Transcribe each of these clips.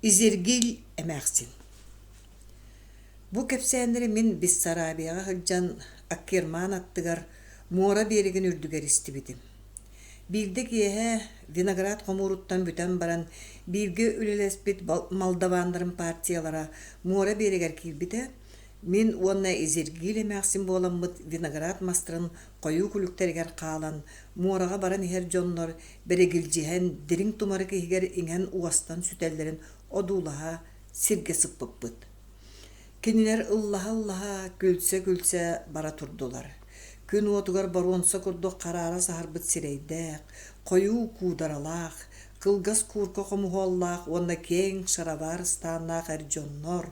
Изергиль эмээхсин Бу кэпсээннэри мин Бессарабияҕа сылдьан Аккерман аттыгар муора биэрэгин үрдүгэр истибитим. Биирдэ киэһэ виноград хомууруттан бүтэн баран бииргэ үлэлэспит молдаваннарым партиялара муора биэрэгэр киирбитэ, мин уонна Изергиль эмээхсин буоламмыт виноград мастарын хойуу күлүктэригэр хаалан, муораҕа баран иһэр дьоннор бэригилдьиһэн дириҥ тумарык иһигэр иҥэн уостан сүтэллэрин одуулаһа сиргэ сыппыппыт. Кинилэр ыллаһа-ыллаһа, күлсэ-күлсэ бара турдулар. Күн уотугар боруонса курдук хараара саһарбыт сирэйдээх, хойуу куударалаах, кылгас куурка хомуһуоллаах уонна киэҥ шаровар ыстааннаах эр дьоннор,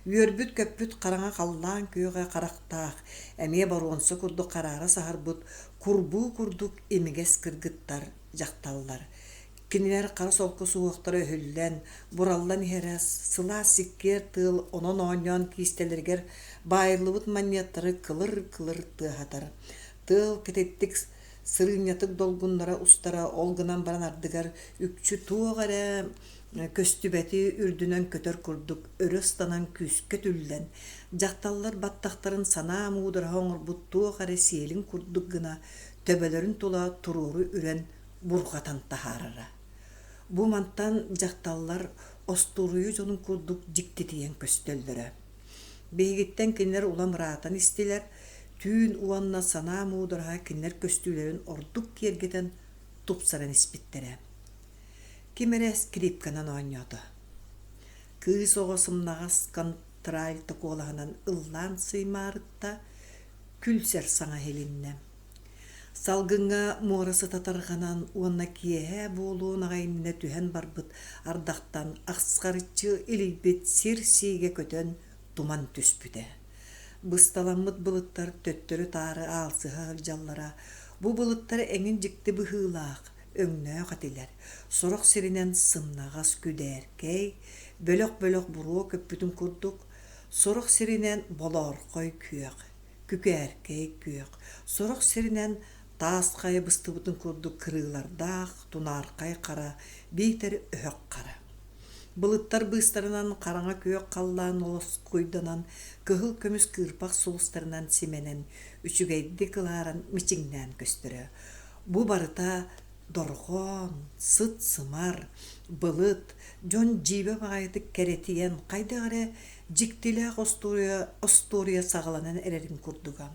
үөрбүт-көппүт хараҥа халлаан күөҕэ харахтаах, эмиэ боруонса курдук хараара саһарбыт курбуу курдук имигэс кыргыттар, дьахталлар. Кинилэр хара солко суһуохтара өһүллэн, бураллан иһэрэ, сылаас сиккиэр тыал онон оонньоон киистэлэригэр баайыллыбыт манньыаттары кылыр-кылыр тыаһатар. Тыал кэтиттик сырыынньатык долгуннара устара, ол гынан баран ардыгар үкчү туох эрэ көстүбэти үрдүнэн көтөр курдук өрө ыстанан күүскэ түллэн, дьахталлар баттахтарын санаа муудараһа оҥорбут туох эрэ сиэлин курдук гына төбөлөрүн тула туруору үрэн бурҕатан таһаарара. Бу мантан дьахталлар остуоруйа дьонун курдук дьиктитийэн көстөллөрө. Биһигиттэн кинилэр улам ыраатан истилэр, түүн уонна санаа муудараһа кинилэр көстүүлэрин ордук киэргэтэн тупсаран испиттэрэ. Ким эрэ скрипканан оонньоото. Кыыс оҕо сымнаҕас контральто куолаһынан ыллаан сыймаарытта, күлсэр саҥа иһилиннэ. Салгыҥҥа муора сыта тарҕанан уонна киэһэ буолуон аҕай иннинэ түһэн барбыт ардахтан ахсарыччы илийбит сир сиигэ көтөн туман түспүтэ. Бысталаммыт былыттар төттөрү-таары аалсыһа сылдьаллара. Бу былыттар эҥин дьикти быһыылаах, өҥнөөх этилэр. Сорох сиринэн сымнаҕас күдээркэй, бөлөх-бөлөх буруо көппүтүн курдук, сорох сиринэн болоорхой күөх, күкээркэй күөх, сорох сиринэн таас хайа быстыбытын курдук кырыылардаах тунаархай хара биитэр өһөх хара. Былыттар быыстарынан хараҥа күөх халлаан олоскуйданан, кыһыл көмүс кыырпах сулустарынан симэнэн, үчүгэйдик ылааран мичиҥнээн көстөрө. Бу барыта дорҕоон, сыт-сымар, былыт, дьон дьиибэ баҕайытык кэрэтийэн, хайдах эрэ дьиктилээх остуоруйа, остуоруйа саҕаланан эрэрин курдуга.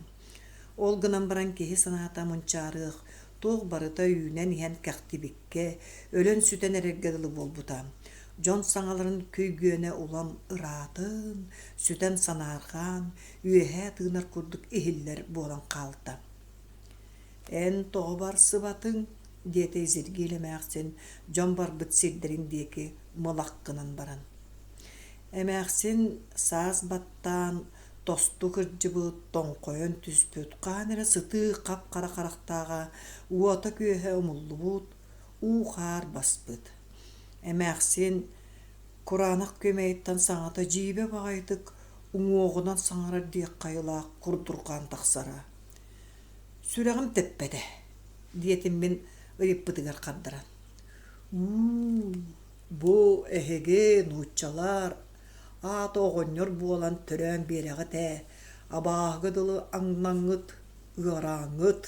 Ол гынан баран киһи санаата мунчаарыах, туох барыта үүнэн иһэн кэхтибиккэ, өлөн-сүтэн эрэргэ дылы буолбута. Дьон саҥаларын көйгүөнэ улам ыраатын, сүтэн санаарҕаан, үөһээ тыынар курдук иһиллэр буолан хаалта. «Эн тоҕо барсыбатыҥ?» диэтэ Изергиль эмээхсин дьон барбыт сирдэрин диэки мылах гынан баран. Эмээхсин саас баттаан, тосту кырдьыбыт, тоҥхойон түспүт, хаһан эрэ сытыы хап-хара харахтааҕа уота-күөһэ умуллубут, уу-хаар баспыт. Эмээхсин кураанах күөмэйиттэн саҥата дьиибэ баҕайытык уҥуоҕунан саҥарар диэххэ айылаах курдурҕаан тахсара. «Сүрэҕим тэппэтэ» диэтим мин ыйыппытыгар хардаран. «Уу, бу эһиги, нууччалар, аата оҕонньор буолан төрөөн биэрэҕит ээ, абааһыга дылы аҥнаҥҥыт, ыарааҥҥыт,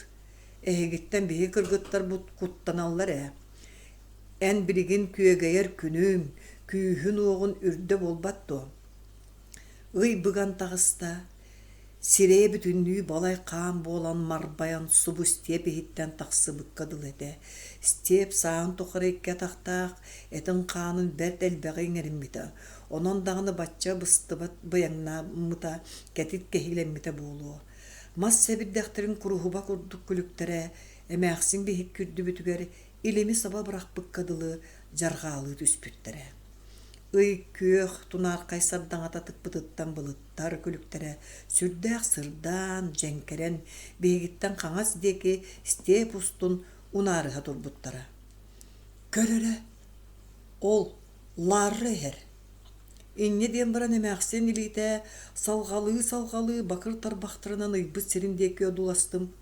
эһигиттэн биһиги кыргыттарбыт куттаналлар ээ. Эн билигин күөгэйэр күнүҥ, күүһүн-уоҕун үрдэ буолбат дуо? Ый быган таҕыста, сирэйэ бүтүннүү балай хаан буолан марбайан субу степь иһиттэн тахсыбыкка дылы этэ. Степь сааһын тухары икки атахтаах, этин-хаанын бэрт элбэҕи иҥэриммитэ, онон даҕаны бачча быстыбат быйаҥнааммыта, кэтит кэһиилэммитэ буолуо. Мас сэбирдэхтэрин куруһуба курдук күлүктэрэ эмээхсин биһикки үрдүбүтүгэр илими саба бырахпыкка дылы дьарҕаалыы түспүттэрэ. Ый күөх тунаархай сардаҥата тыкпытыттан былыттар күлүктэрэ сүрдээх сырдаан, дьэҥкэрэн, биһигиттэн хаҥас диэки степь устун унаарыһа турбуттара. Көр эрэ, ол Ларра иһэр. Инньэ диэн баран эмээхсин илиитэ салҕалыы-салҕалыы бакыр тарбахтарынан ыйбыт сирин диэки одууластым.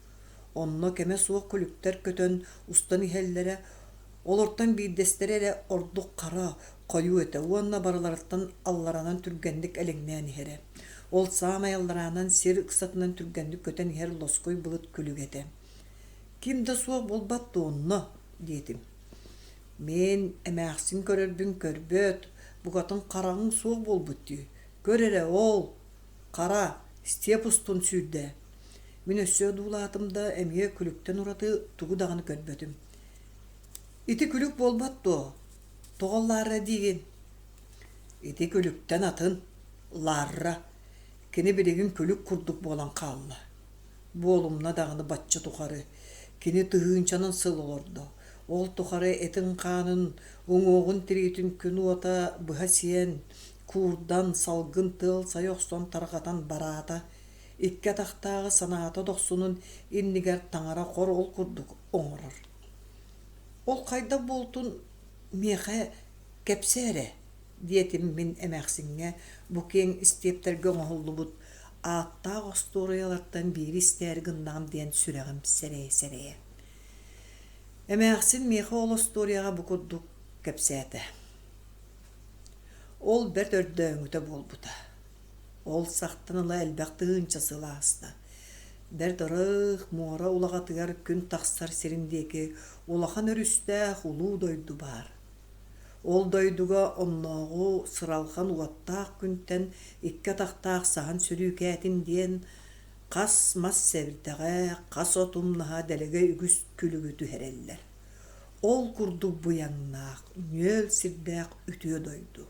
Онно кэмэ суох күлүктэр көтөн устан иһэллэрэ, олортон биирдэстэрэ эрэ ордук хара, хойуу этэ уонна барыларыттан алларанан түргэнник элэҥнээн иһэрэ. Ол саамай аллараанан сир ыксатынан түргэнник көтөн иһэр лоскуй былыт күлүгэ этэ. «Ким да суох буолбат дуо онно?» диэтим. Мин эмээхсин көрөрбүн көрбөт, букатын хараҕыҥ суох буолбут дии. Көр эрэ ол, хара, степ устун сүүрдэ. Мин өссө одуулаатым да, эмиэ күлүктэн ураты тугу даҕаны көрбөтүм. Ити күлүк буолбат дуо? Тоҕо Ларра диигин? Ити күлүктэн атын, Ларра. Кини билигин күлүк курдук буолан хаалла. Буолумна даҕаны бачча тухары. Кини тыһыынчанан сыл олордо. Ол тухары этин-хаанын, уҥуоҕун-тириитин күн уота быһа сиэн, куурдан, салгын тыал сайа охсон тарҕатан бараата. Икки атахтааҕы санаата дохсунун иннигэр таҥара хор ол курдук оҥорор. Ол хайдах буолтун миэхэ кэпсээ эрэ, диэтим мин эмээхсиҥҥэ бу киэҥ истиэптэргэ оҥоһуллубут ааттаах остуоруйалартан биири истээри гыннаҕым диэн сүрэҕим сэрэйэ-сэрэйэ. Эмээхсин миэхэ ол остуоруйаҕа бу курдук кэпсээтэ. Ол бэрт өрдөөҥүтэ буолбута. Ол сахтан ыла элбэх тыһыынча сыл ааста. Бэрт ырых муора улаҕатыгар күн тахсар сирин диэки улахан өрүстээх улуу дойду баар. Ол дойдуга оннооҕу сыралҕан уоттаах күнтэн икки атахтаах саһан сөрүүкээтин диэн хас мас сэбирдэҕэ, хас от умнаһа дэлэгэй үгүс күлүгү түһэрэллэр. Ол курдук быйаҥнаах, нүөл сирдээх үтүө дойду.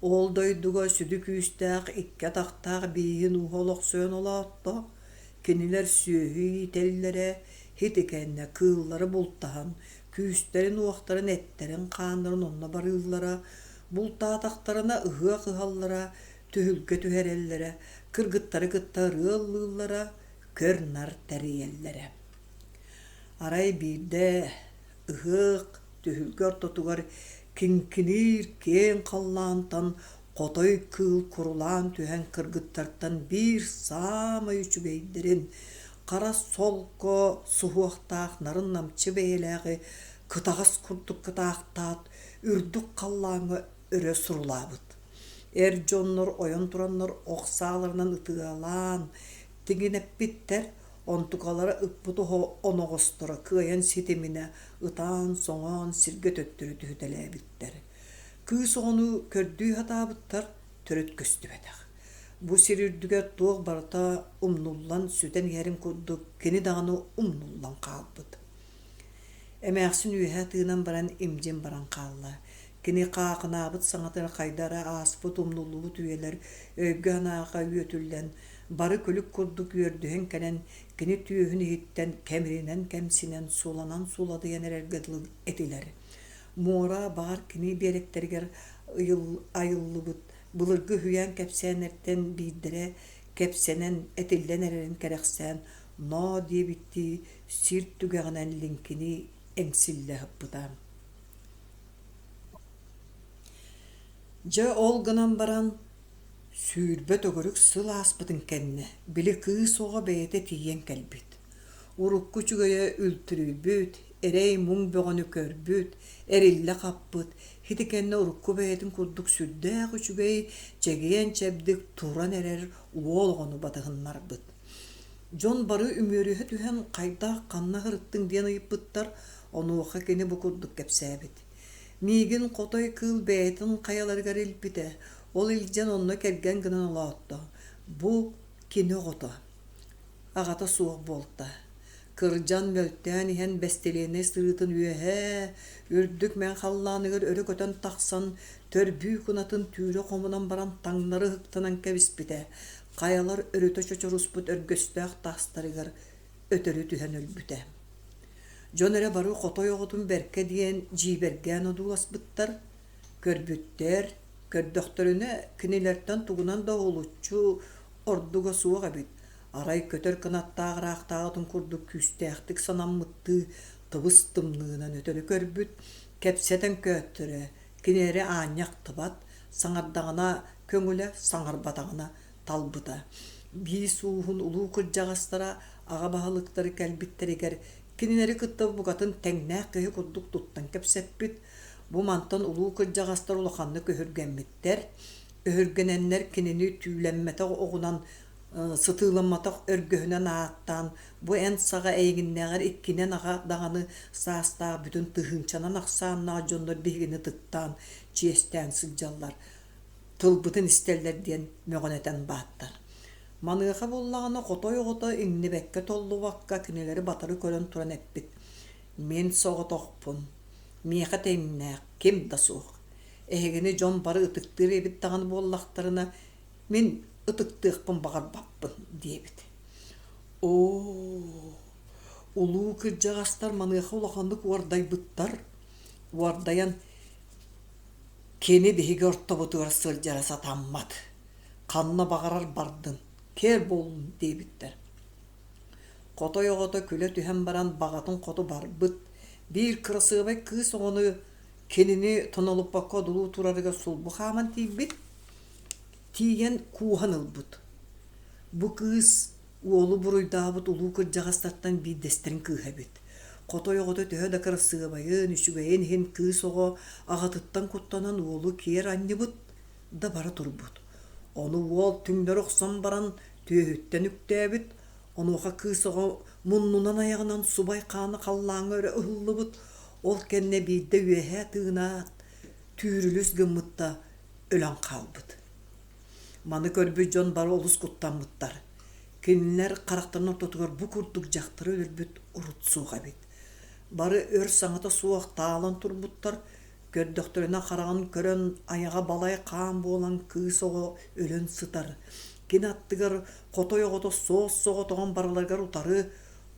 Ол дойдуга сүдү күүстээх икки атахтаах бииһин ууһа олохсуйан олоотто, кинилэр сүөһү иитэллэрэ, һит икэннэ кыыллары бултаһан, күүстэрин-уохтарын, эттэрин-хааннарын онно барыыллара, бултаатахтарына ыһыах ыһаллара, түһүлгэ түһэрэллэрэ, кыргыттары кытта ырыа ыллыыллара, көр-нар тэрийэллэрэ. Арай биирдэ ыһыах түһүлгэ ортотугар киҥкиниир киэҥ халлаантан хотой кыыл курулаан түһэн кыргыттартан биир саамай үчүгэйдэрин, хара солко суһуохтаах нарын-намчы бэйэлээҕи кытаҕас курдук кытаахтаат, үрдүк халлааҥҥа өрө сурулаабыт. Эр дьоннор ойон тураннар ох сааларынан ытыалаан тиҥинэппиттэр, онтукалара ыппыт оноҕосторо кыайан ситиминэ ытаан-соҥоон сиргэ төттөрү түһүтэлээбиттэр. Кыыс оҕону көрдүү сатаабыттар, төрүт көстүбэтэх. Бу сир үрдүгэр туох барыта умнуллан сүтэн иһэрин курдук кини даҕаны умнуллан хаалбыт. Эмээхсин үөһэ тыынан баран имдьин баран хаалла. Кини хаахынаабыт саҥатыгар хайда эрэ ааспыт умнуллубут үйэлэр өйгө-санааҕа үөтүллэн, бары күлүк курдук үөрдүһэн кэлэн, кини түөһүн иһиттэн кэмиринэн-кэмсинэн, суланан-суладыйан эрэргэ дылы этилэр. Муора баҕар кини биэрэктэригэр айыллыбыт былыргы үһүйээн кэпсээннэртэн биирдэрэ кэпсэнэн, этиллэн эрэрин кэрэхсээн, ноо диэбиттии сир түгэҕинэн лиҥкинии эҥсиллэ сыппыта. Дьэ ол гынан баран 20 төгүрүк сыл ааспытын кэннэ, били кыыс оҕо бэйэтэ тиийэн кэлбит. Урукку үчүгэйэ үлтүрүйбүт, эрэй-муҥ бөҕөнү көрбүт, эриллэ хаппыт, ити кэннэ урукку бэйэтин курдук сүрдээх үчүгэй, чэгиэн-чэбдик туран эрэр уол оҕону батыһыннарбыт. Дьон бары үмүөрүһэ түһэн хайдах, ханна сырыттыҥ диэн ыйыппыттар, онуоха кини бу курдук кэпсээбит: «Миигин хотой кыыл бэйэтин хайаларыгар илпитэ, ол илдьэн онно кэргэн гынан олоотто. Бу кини оҕото. Аҕата суох буолта. Кырдьан, мөлтөөн иһэн бэстилиэнэй сырыытын үөһээ, үрдүк мэҥ халлааныгар өрө көтөн тахсан, төрбүү кынатын түүрэ хомунан баран таҥнары ыһыктанан кэбиспитэ, хайалар өрүтэ чочоруспут өргөстөөх таастарыгар өтөрү түһэн өлбүтэ. Дьон эрэ бары хотой оҕотун бэркэ диэн дьиибэргээн одууласпыттар, көрбүттэр, көрдөхтөрүнэ кинилэртэн тугунан да уһулуччу ордуга суох эбит, арай көтөр кынаттаах ыраахтааҕытын курдук күүстээхтик санаммыттыы тыбыс-тымныынан өтөрү көрбүт, кэпсэтэн көөттөрө, кинилэри аанньа ахтыбат, саҥардаҕына көҥүлэ, саҥарбатаҕына талбыта. Биис ууһун улуу кырдьаҕастара аҕа баһылыктары кэлбиттэригэр кинилэри кытта букатын тэҥнээх киһи курдук туттан кэпсэппит. Бу мантан улуу кырдьаҕастар улаханнык өһүргэммиттэр. Өһүргэнэннэр кинини түүлэммэтэх оҕунан, сытыыламматах өргөһүнэн ааттаан, бу эн саҕа эйигиннээҕэр иккинэн аҕа даҕаны саастаах бүтүн тыһыынчанан ахсааннаах дьоннор биһигини ытыктаан, чиэстээн сылдьаллар, тылбытын истэллэр диэн мөҕөн этэн бааттар. Маныаха буоллаҕына хотой оҕото иҥнибэккэ-толлубакка кинилэри батары көрөн туран эппит: «Мин соҕотохпун, миэхэ тэҥнээх ким да суох. Эһигини дьон бары ытыктыыр эбит даҕаны буоллахтарына, мин ытыктыахпын баҕарбаппын» диэбит. Оо, улуу кырдьаҕастар маныаха улаханнык уордайбыттар. Уордайан кини биһиги ортобутугар сылдьара сатаммат, ханна баҕарар бардын, кэр буоллун диэбиттэр. Хотой оҕото күлэ түһэн баран баҕатын хоту барбыт, биир кырасыабай кыыс оҕону кинини тонолуппакка одулуу турарыгар сулбу хааман тиийбит, тиийэн кууһан ылбыт. Бу кыыс уолу буруйдаабыт улуу кырдьаҕастартан биирдэстэрин кыыһа эбит. Хотой оҕото төһө да кырасыабайын, үчүгэйин иһин кыыс оҕо аҕатыттан куттанан уолу киэр анньыбыт да бара турбут. Ону уол түҥнэри охсон баран түөһүттэн үктээбит, онуоха кыыс оҕо муннунан айаҕынан субай хаана халлааҥҥа өрө ыһыллыбыт, ол кэннэ биирдэ үөһээ тыынаат, түүрүлүс гыммыт да өлөн хаалбыт. Маны көрбүт дьон бары олус куттаммыттар. Кинилэр харахтарын ортотугар бу курдук дьахтары өлөрбүт урут суох эбит. Бары өр саҥата суох таалан турбуттар, көрдөхтөрүнэ хараҕын көрөн айаҕа балай хаан буолан кыыс оҕо өлөн сытар. Кини аттыгар хотой оҕото суос-соҕотоҕун барыларыгар утары,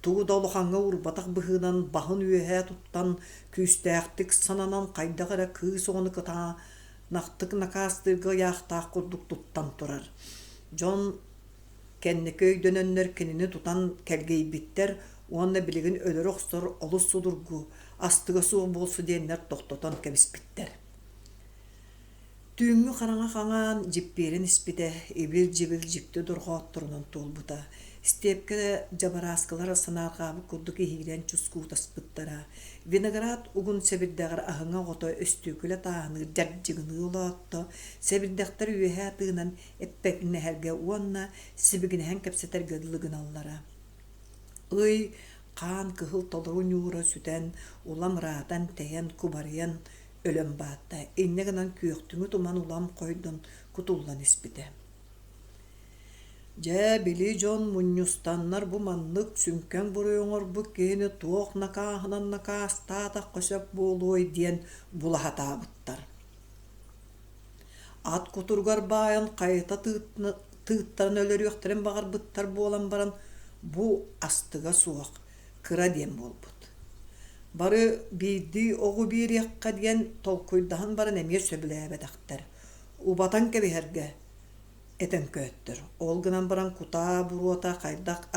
тугу да улахаҥҥа уурбатах быһыынан баһын үөһэ туттан, күүстээхтик сананан хайдах эрэ кыыс оҕону кытаанахтык накаастыырга ыйаахтаах курдук туттан турар. Дьон кэнники өйдөнөннөр кинини тутан кэлгэйбиттэр уонна билигин өлөрө охсор олус судургу, астыга суох буолсу диэннэр тохтотон кэбиспиттэр. Түүҥҥү хараҥа хаҥаан дьиппиэрэн испитэ, ибил-дьибил дьикти дорҕоотторунан туолбута. Степкэ дьабарааскылар санаарҕаабыт курдук иһиирэн чускуутаспыттара. Виноград угун сэбирдэҕэр аһыҥа оҕото өстүөкүлэ тааһыныыр дьардьыгыныы олоотто, сэбирдэхтэр үөһээ тыынан эппэҥнэһэргэ уонна сибигинэһэн кэпсэтэргэ дылы гыналлара. Ый хаан кыһыл толору ньуура сүтэн, улам ыраатан, тэйэн, кубарыйан өлөн баатта, инньэ гынан күөхтүҥү туман улам хойдон кутуллан испитэ. Дьэ, били дьон мунньустаннар бу маннык сүҥкэн буруй оҥорбут киһини туох накааһынан накаастаатахха сөп буолуой диэн була сатаабыттар. Ат кутуругар баайан хайыта тыыттаран өлөрүөхтэрин баҕарбыттар буолан баран, бу астыга суох, кыра диэн буолбут. Бары биирдии оҕу биэриэххэ диэн толкуйдаһан баран эмиэ сөбүлээбэтэхтэр. Убатан кэбиһэргэ этэн көөттөр. Ол гынан баран кутаа буруота хайдах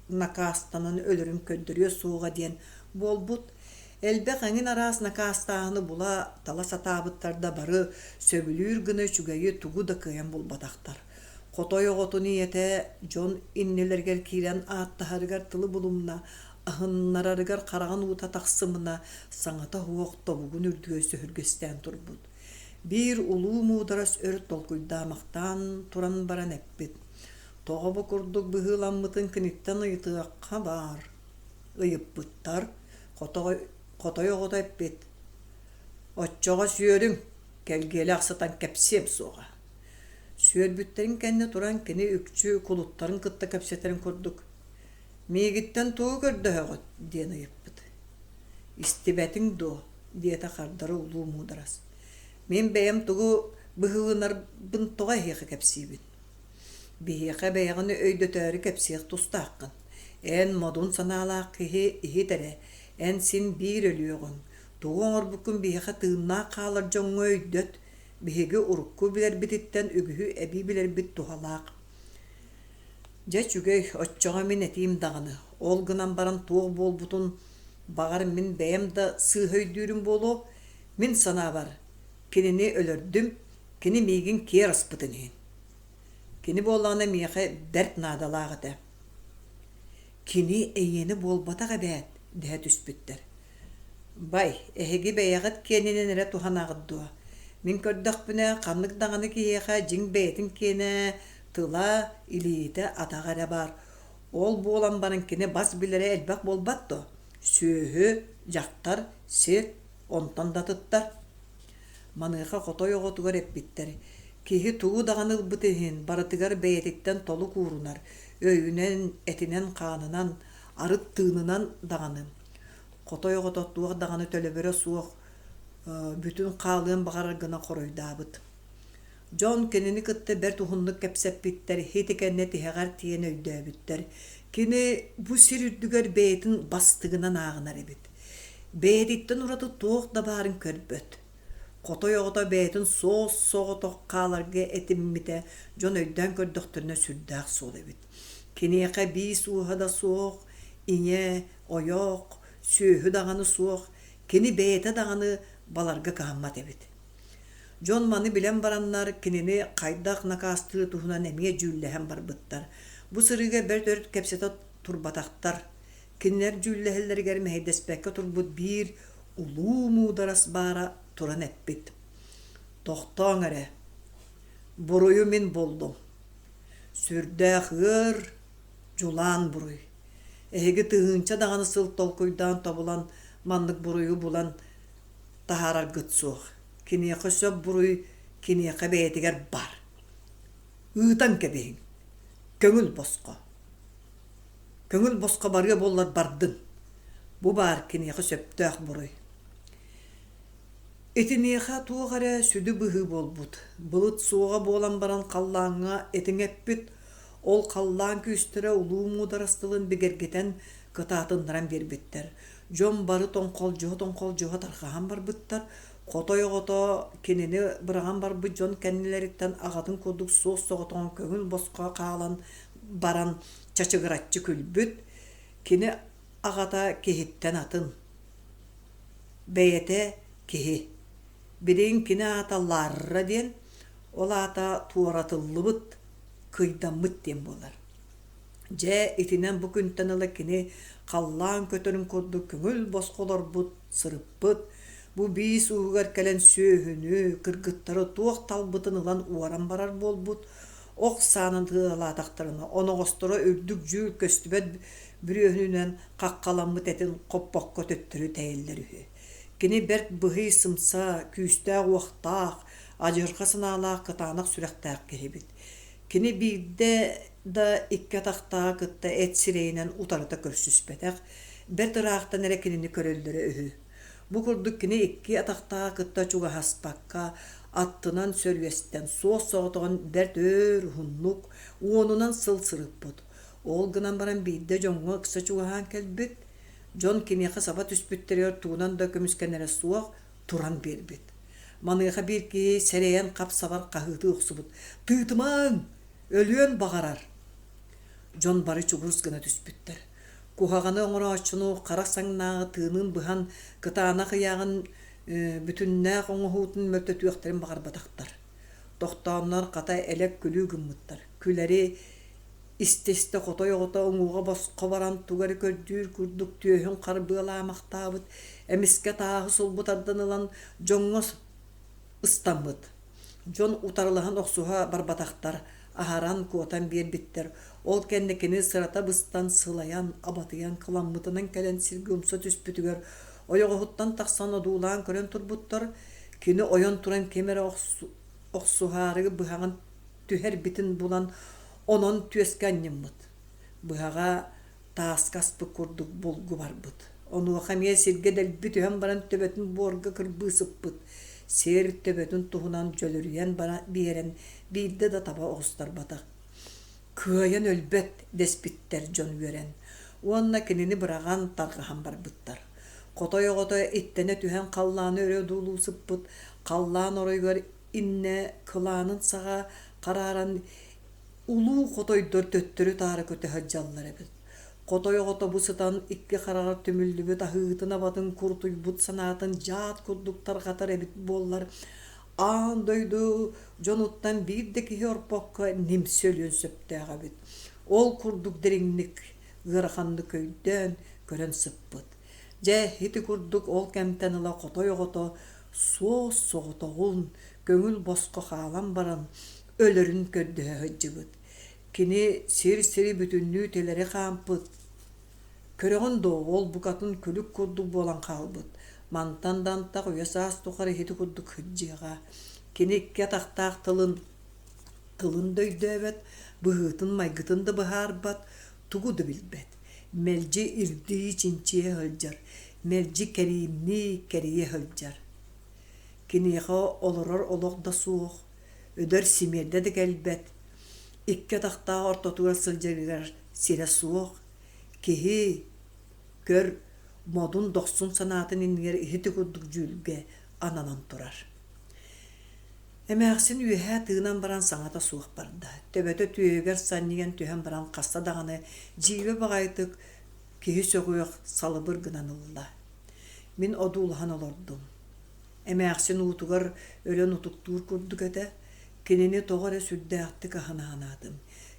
накаастанан өлөрүн көрдөрүө суоҕа диэн буолбут. Элбэх эҥин араас накаастааһыны була тала сатаабыттар да бары сөбүлүүр гына үчүгэйи тугу да кыайан булбатахтар. Хотой оҕотун ийэтэ дьон иннилэригэр киирэн ааттаһарыгар тылы булумна, аһыннарарыгар хараҕын уута тахсымына, саҥата суох тобугун үрдүгэр сөһүргэстээн турбут. Биир улуу муударас өр толкуйдаамахтаан туран баран эппит: «Тоҕо бу курдук быһыыламмытын киниттэн ыйытыахха баар» ыйыппыттар. Хотой оҕото эппит: «Оччоҕо сүөрүҥ, кэлгиэлээх сытан кэпсиэм суоҕа» Сүөрбүттэрин кэннэ туран кини үкчү кулуттарын кытта кэпсэтэрин курдук: «Миигиттэн тугу көрдөһөҕүт?» диэн ыйыппыт. «Истибэтиҥ дуо?» диэтэ хардары улуу муударас. «Мин бэйэм тугу быһыыланарбын тоҕо эһиэхэ кэпсиибин? Биһиэхэ бэйэҕин өйдөтөөрү кэпсиэх тустааххын. Эн модун санаалаах киһи иһит эрэ, эн син биир өлүөҕүҥ. Тугу оҥорбуккун биһиэхэ тыыннаах хаалар дьоҥҥо өйдөт, Биһиги урукку билэрбититтэн үгүһү эбии билэрбит туһалаах. Дьэ үчүгэй, оччоҕо мин этиим даҕаны, ол гынан баран туох буолбутун, баҕар мин бэйэм да сыыһа өйдүүрүм буолуо, мин санаабар, кинини өлөрдүм, кини миигин киэр аспытын иһин. Кини буоллаҕына миэхэ бэрт наадалаах этэ. Кини эйиэнэ буолбатах эбээт, дэһэ түспүттэр. Бай, эһиги бэйэҕит киэнинэн эрэ туһанаҕыт дуо? Мин көрдөхпүнэ, ханнык даҕаны киһиэхэ дьиҥ бэйэтин киэнэ, тыла, илиитэ, атаҕа эрэ баар. Ол буолан баран кини бас билэрэ элбэх буолбат дуо? Сүөһү, дьахтар, сир, онтон да атыттар. Маныаха хотой оҕотугар эппиттэр: киһи тугу даҕаны ылбыт иһин барытыгар бэйэтиттэн толук уурунар, өйүнэн, этинэн-хаанынан, арыт тыынынан даҕаны. Хотой оҕото туох даҕаны төлөбүрэ суох бүтүн хаалыан баҕарар гына хоруйдаабыт. Дьон кинини кытта бэрт уһуннук кэпсэппиттэр, ити кэннэ тиһэҕэр тиийэн өйдөөбүттэр. Кини бу сир үрдүгэр бэйэтин бастыгынан ааҕынар эбит. Бэйэтиттэн ураты туох да баарын көрбөт. Хотой оҕото бэйэтин суос-соҕотох хааларга этиммитэ дьон өйдөөн көрдөхтөрүнэ сүрдээх суол эбит. Киниэхэ биис ууһа да суох, ийэ, ойох, сүөһү даҕаны суох, кини бэйэтэ даҕаны баларга кыһаммат эбит. Дьон маны билэн бараннар кинини хайдах накаастыыр туһунан эмиэ дьүүллэһэн барбыттар. Бу сырыыга бэрт өр кэпсэтэ турбатахтар. Кинилэр дьүүллэһэллэригэр мэһэйдэспэккэ турбут биир улуу муударас баара туран эппит: «Тохтооҥ эрэ, буруйу мин буллум. Сүрдээх ыар, дьулаан буруй. Эһиги тыһыынча даҕаны сыл толкуйдаан тобулан маннык буруйу булан таһаараргыт суох. Киниэхэ сөп буруй киниэхэ бэйэтигэр бар. Ыытан кэбиһиҥ. Көҥүл босхо. Көҥүл босхо барыа буоллар бардын. Бу баар киниэхэ сөптөөх буруй. Итиниэхэ туох эрэ сүдү быһыы буолбут. Былыт суоҕа буолан баран халлааҥҥа этиҥ эппит, ол халлаан күүстэрэ улуу муударас тылын бигэргэтэн кытаатыннаран биэрбиттэр. Дьон бары тоҥхолдьуһа-тоҥхолдьуһа тарҕаһан барбыттар. Хотой оҕото кинини быраҕан барбыт дьон кэннилэриттэн аҕатын курдук суос-соҕотоҕун көҥүл босхо хаалан баран чачыгыраччы күлбүт. Кини аҕата киһиттэн атын. Бэйэтэ киһи. Билигин кини аата Ларра диэн, ол аата туоратыллыбыт, кыйдаммыт диэн буолар. Дьэ, итинэн бу күнтэн ыла кини халлаан көтөрүн курдук көҥүл босхо олорбут, сырыппыт, бу биис ууһугар кэлэн сүөһүнү, кыргыттары туох талбытын ылан уоран барар буолбут, ох саанан тыалаатахтарына оноҕосторо үрдүк дьүүл көстүбэт бүрүөһүнүнэн хаххаламмыт этин хоппокко төттөрү тэйэллэр үһү. Кини бэрт быһый сымса, күүстээх-уохтаах, адьырҕа санаалаах кытаанах сүрэхтээх киһибит. Кини биирдэ да икки атахтааҕы кытта эт сирэйинэн утарыта көрсүспэтэх, бэрт ыраахтан эрэ кинини көрөллөрө үһү. Бу курдук кини икки атахтааҕы кытта чугаһаспакка, аттынан сөрүөстэн, суос-соҕотоҕун бэрт өр уһуннук, уонунан сыл сырыппыт. Ол гынан баран биирдэ дьоҥҥо ыкса чугаһаан кэлбит, дьон киниэхэ саба түспүттэригэр тугунан да көмүскэнэрэ суох, туран биэрбит. Маныаха биир киһи сэрэйэн хап-сабар хаһыытыы охсубут: «Тыытымаҥ! Өлүөн баҕарар!» Дьон бары чугурус гына түспүттэр. Куһаҕаны оҥорооччуну хара саҥнааҕы тыынын быһан, кытаанах ыйааҕын бүтүннээх оҥоһуутун мөлтөтүөхтэрин баҕарбатахтар. Тохтооннор хата элэк-күлүү гыммыттар. Күлэри истэ-истэ хотой оҕото уҥуоҕа босхо баран тугу эрэ көрдүүр курдук түөһүн харбыалаамахтаабыт, эмискэ тааһы сулбу тардан ылан дьоҥҥо ыстаммыт. Дьон утарылаһан охсуһа барбатахтар, аһаран, куотан биэрбиттэр. Ол кэннэ кини сырата быстан, сылайан, абатыйан, кыламмытынан кэлэн сиргэ умса түспүтүгэр ойоҕоһуттан тахсан одуулаан көрөн турбуттар. Кини ойон туран ким эрэ охсуһаары быһаҕын түһэрбитин булан, онон түөскэ анньыммыт. Быһаҕа тааска аспыт курдук булгу барбыт. Онуоха эмиэ сиргэ дэлби түһэн баран төбөтүн буорга кырбыы сыппыт. Сир төбөтүн туһунан дьөлүрүйэн биэрэн биирдэ да таба оҕустарбатах. Кыайан өлбөт дэспиттэр дьон үөрэн. Уонна кинини быраҕан тарҕаһан барбыттар. Хотой оҕото иттэнэ түһэн халлааны өрө одуулуу сыппыт, халлаан оройугар иннэ кылаанын саҕа харааран улуу хотойдор төттөрү-таары көтө сылдьаллар эбит. Хотой оҕото бу сытан икки хараҕар түмүллүбүт аһыытын-абатын курутуйбут санаатын дьаат курдук тарҕатар эбит буоллар, аан дойду дьонуттан биир да киһи орпокко нимсэ өлүөн сөптөөх эбит. Ол курдук дириҥник, ыараханнык өйдөөн көрөн сыппыт. Дьэ, ити курдук ол кэмтэн ыла хотой оҕото суос-соҕотоҕун, көҥүл босхо хаалан баран, өлөрүн көрдөһө сылдьыбыт. Кини сир-сири бүтүннүү тилэри хаампыт. Көрөҕүн дуо, ол букатын күлүк курдук буолан хаалбыт. Мантан да антах үйэ-саас тухары ити курдук сылдьыаҕа. Кини икки атахтаах тылын тылын да өйдөөбөт, быһыытын-майгытын да быһаарбат, тугу да билбэт. Мэлдьи ирдии-чинчийэ сылдьар, мэлдьи кэриимнии кэрийэ сылдьар. Киниэхэ олорор олох да суох, өлөр симиэрдэ да кэлбэт, икки атахтаах ортотугар сылдьарыгар сирэ суох, киһи, көр, модун дохсун санаатын иннигэр иһити курдук дьүүлгэ ананан турар. Эмээхсин үөһээ тыынан баран саҥата суох барда. Төбөтө түөһүгэр санньыйан түһэн баран хаста даҕаны дьиибэ баҕайытык киһи сөҕүөх салыбыр гынан ылла. Мин одуулаһан олордум. Эмээхсин уутугар өлөн утуктуур курдук этэ. Кинини тоҕо эрэ сүрдээхтик аһына санаатым.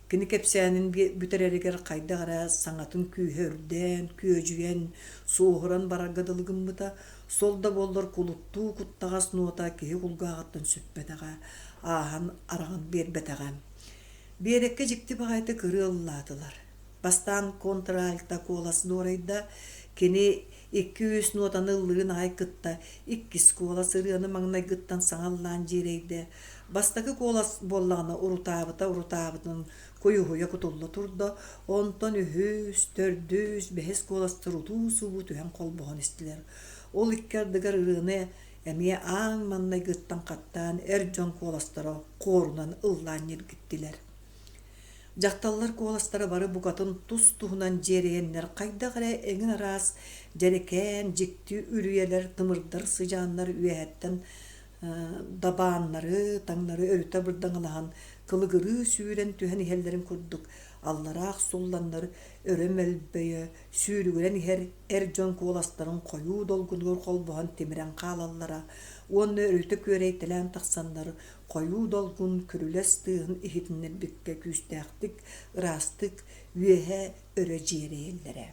Кини кэпсээнин бүтэрэригэр хайдах эрэ саҥатын күүһэ үрдээн, күөдьүйэн, суоһуран барарга дылы гыммыта. Сол да буоллар кулуттуу куттаҕас нуота киһи кулгааҕыттан сүппэтэҕэ, ааһан араҕан биэрбэтэҕэ. Биэрэккэ дьикти баҕайытык ырыа ыллаатылар. Бастаан контральта куолас дуорайда, кини икки-үс нуотаны ыллыырын аҕай кытта иккис куолас ырыаны маҥнайгыттан саҥа ыллаан дьиэрэйдэ. Бастакы куолас буоллаҕына урутаабыта урутаабытын куйуһуйа кутулла турда, онтон үһүс, төрдүс, бэһис куоластар утуу-субуу түһэн холбоһон истилэр. Ол икки ардыгар ырыаны эмиэ аан маҥнайгыттан хаттаан эр дьон куоластара хуорунан ыллаан ньиргиттилэр. Дьахталлар куоластара бары букатын тус-туһунан дьиэрэйэннэр хайдах эрэ эҥин араас дьэрэкээн, дьикти үрүйэлэр, тымырдар, сыдьааннар үөһэттэн дабааннары, таҥнары өрүтэ бырдаҥалаһан, кылыгырыы сүүрэн түһэн иһэллэрин курдук аллараа охсулланнар өрө мөлбөйө, сүүрүгүрэн иһэр эр дьон куоластарын хойуу долгунугар холбоһон тимирэн хаалаллара уонна өрүтэ күөрэйтэлээн тахсаннар хойуу долгун күрүлэс тыаһын иһитиннэрбиккэ күүстээхтик, ыраастык үөһэ өрө дьиэрэйэллэрэ.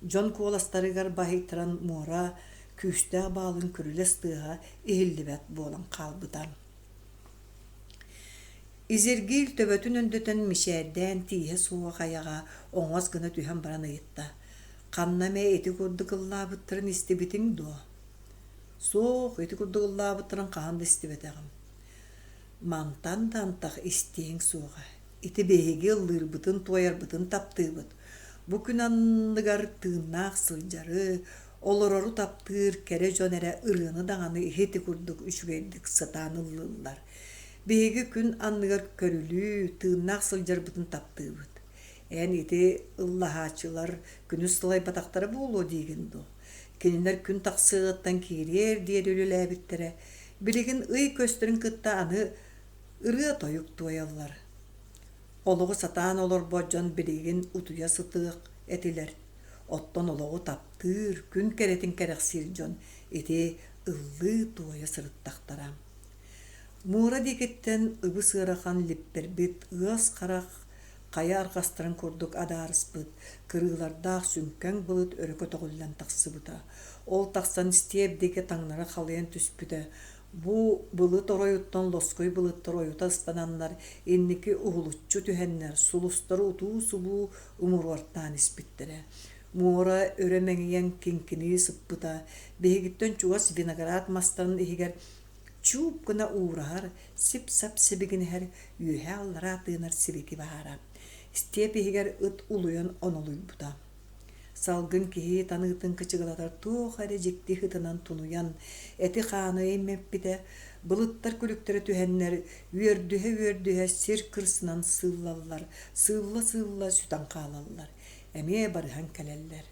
Дьон куоластарыгар баһыйтаран муора күүстээх баалын күрүлэс тыаһа иһиллибэт буолан хаалбыта. Изергиль төбөтүн өндөтөн мичээрдээн тииһэ суох айаҕа оҥос гына түһэн баран ыйытта: «Ханна эмэ ити курдук ыллаабыттарын истибитиҥ дуо?» Суох, ити курдук ыллаабыттарын хаһан да истибэтэҕим. Мантан да антах истиэҥ суоҕа. Ити биһиги ыллыырбытын-туойарбытын таптыыбыт. Бу күн анныгар тыыннаах сылдьары, олорору таптыыр кэрэ дьон эрэ ырыаны даҕаны иһити курдук үчүгэйдик сатаан ыллыыллар. Биһиги күн анныгар көрүлүү, тыыннаах сылдьарбытын таптыыбыт. Эн ити ыллаһааччылар күнүс сылайбатахтара буолуо диигин дуо? Кинилэр күн тахсыаҕыттан киириэр диэри үлэлээбиттэрэ. Билигин ый көстөрүн кытта аны ырыа-тойук туойаллар. Олоҕу сатаан олорбот дьон билигин утуйа сытыах этилэр. Оттон олоҕу таптыыр, күн кэрэтин кэрэхсиир дьон ити ыллыы-туойа сырыттахтара. Муора диэкиттэн ыбыс-ыарахан липпэрбит ыас харах хайа арҕастарын курдук адаарыспыт, кырыылардаах сүҥкэҥ былыт өрө көтөҕүллэн тахсыбыта. Ол тахсан истиэп диэки таҥнары халыйан түспүтэ. Бу былыт оройуттан лоскуй былыттар ойута ыстананнар, инники уһулуччу түһэннэр, сулустары утуу-субуу умуруортаан испиттэрэ. Муора өрө мэҥийэн киҥкинии сыппыта. Биһигиттэн чугас виноград мастарын иһигэр чууп гына уураһар, сип-сап сибигинэһэр, үөһээ-аллараа тыынар сибики баара. Истиэп иһигэр ыт улуйан онолуйбута. Салгын киһи таныытын кычыгылатар туох эрэ дьикти ыһытынан тунуйан, эти-хааны имэппитэ, былыттар күлүктэрэ түһэннэр, үөрдүһэ-үөрдүһэ сир кырсынан сыыллаллар, сыылла-сыылла сүтэн хаалаллар, эмиэ барыһан кэлэллэр.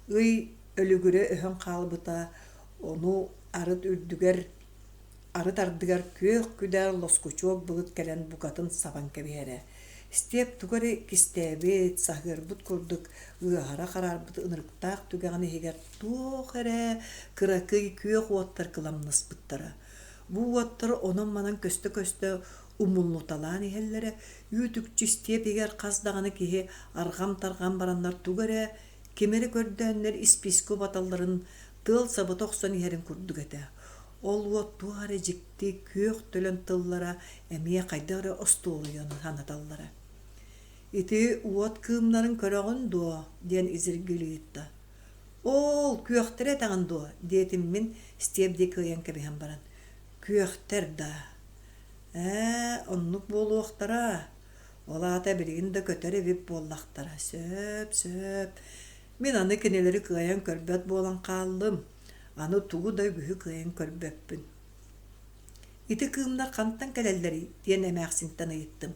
Ый өлүгүрэ өһөн хаалбыта, ону арыт үрдүгэр арыт ардыгар күөх күдээр лоскучуок былыт кэлэн букатын сабан кэбиһэрэ. Степ тугу эрэ кистээбит, саһыарбыт курдук ыаһара хараарбыт ынырыктаах түгэҕин иһигэр туох эрэ кыракый күөх уоттар кыламнаспыттара. Бу уоттар онон-манан көстө-көстө умуллуталаан иһэллэрэ, үүт-үкчү истиэп иһигэр хас даҕаны киһи арҕам-тарҕам бараннар тугу эрэ Кими эрэ көрдөөннөр испиискэ убаталларын тыал сабыта охсон иһэрин курдук этэ. Ол уот туох эрэ дьикти күөх төлөн тыллара эмиэ хайдах эрэ остуоруйаны санаталлара. «Ити уот кыымнарын көрөҕүн дуо?» диэн Изергиль ыйытта. «Оол, күөхтэри этэҕин дуо?» диэтим мин степ диэки ыйан кэбиһэн баран. «Күөхтэр даа?» «Ээ, оннук буолуохтара. Ол аата билигин да көтөр эбит буоллахтара. Сөп, сөп. Мин аны кинилэри кыайан көрбөт буолан хааллым. Аны тугу да үгүһү кыайан көрбөппүн. Ити кыымнар хантан кэлэллэрий? диэн эмээхсинтэн ыйыттым.